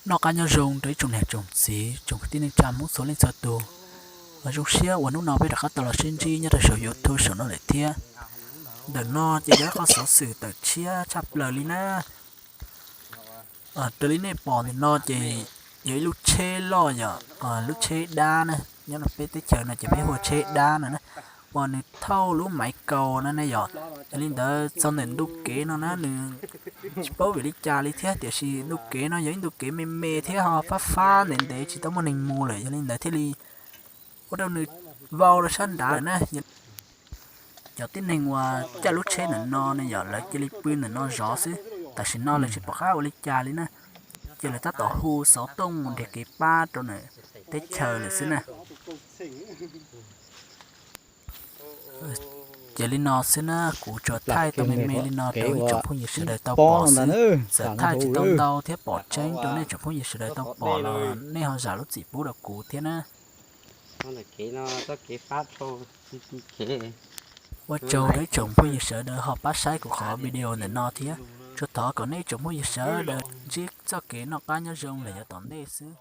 Noj qab nyob zoo rau ib tsoom niam tsoom txiv tsoom kwv tij neej tsa Hmoob txhua leej txhua tus. Zoo siab uas hnub no peb rov qab tau los sib ntsib nyob rau saum YouTube saum no lawm thiab. Ntawm no ces yog ib qho xov xwm tawm tshiab tshaj plaws li na. Raws li nej pom ntawm no ces yog ib lub tsheb loj yom, lub tsheb dab na, nyob rau peb teb chaws no ces peb hu ua tsheb dab no na, uas nws thauj lub maiv kaus no ne yom. Yog li ntawd txog ntawm ntu kev no na nws tsis paub vim li cas li thiab, tiam sis ntu kev no yog ib ntu kev me me thiab ho fab fab ntev ntev tsis tau muaj neeg mus lawm, yog li ntawd thiaj li ua rau nws vau rau sab nrad lawm na. Cov tib neeg uas caij lub tsheb ntawm no ne yom, lawv cia li pw ntawm no zov xwb, tam sim no lawv tsis pom qab ua li cas li na, ces lawv tab tom hu xov tooj mus nrhiav kev pab rau ntawm teb chaws lawm xwb na. Ces li no xwb na, kuv tsuas thaij tau me me li no rau ib tsoom phooj ywg sawv daws tau pom xwb, txawm thaij tsis tau ntau thiab pom tseeb rau nej tsoom phooj ywg sawv daws tau pom los nej ho zam lub txim pub rau kuv thiab na. Ua tsaug rau ib tsoom phooj ywg sawv daws ho pab saib kuv qhov video ntawm no thiab, tsuas thov kom nej ib tsoom phooj ywg sawv daws ntsib txoj kev noj qab nyob zoo lawm yav tom ntej xwb.